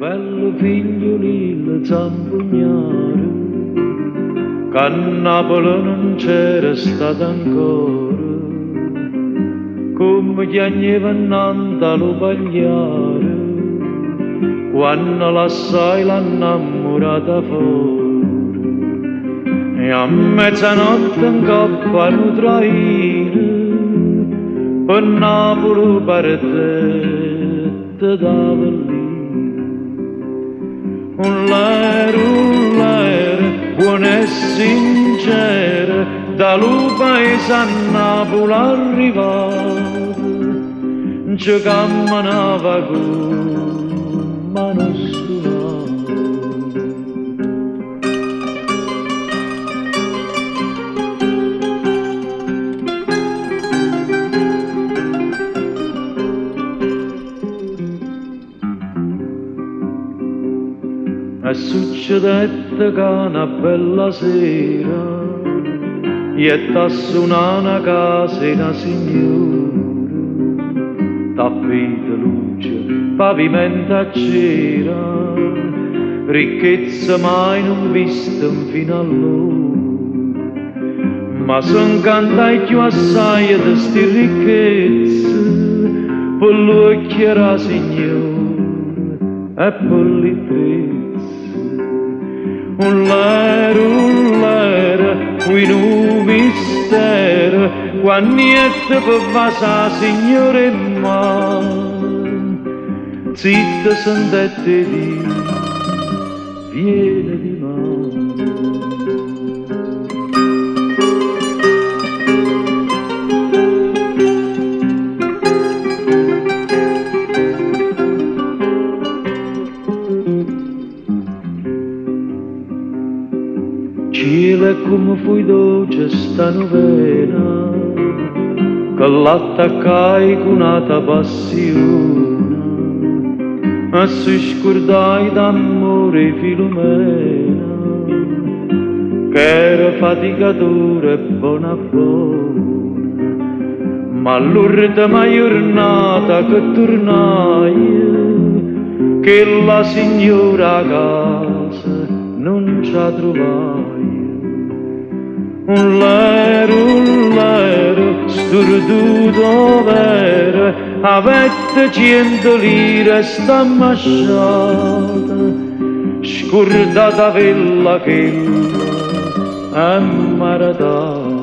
Bellu figliulillo zampugnaro, Ch'a Napule nun c'era stato ancora, Comme chiagneva 'nnant'a lu pagliaro, Quanno lassaje la 'nnammurata fore. E a mezzanotte 'ncopp'a nu traino, Pe' Napule partette d'Avellino. Ullèro, ullèro, buono e sincero, da lu paese a Napule arrivato, nce cammenava comm'a nu stunato. E succedette ca na bella sera jette a sunà na casa 'e na signora, tappeto, luce, pavimento a cera, ricchezza mai nun vista 'nfino allora. Ma se 'ncantaje cchiù assaje de sti ricchezze pe ll'uocchie d' 'a signora e pe li trezze. Ullèro, ullèro, fuje nu mistero quanno jette pe vasà 'a signora 'e mano. Zitto sentette 'e dì, Viene dimane. Cielo e comme fuje doce sta nuvena Che l'attaccai cu n'ata passione E se scurdai d'ammore 'e Filumena Ch'era faticatore e bona bona Ma l'urdema jurnata che turnaje Chella signora 'a casa nun ce 'a truvaje. Ullèro, ullèro, sturduto overo, avette ciento lire e 'sta 'mmasciata, scurdatavella chella è mmaretata.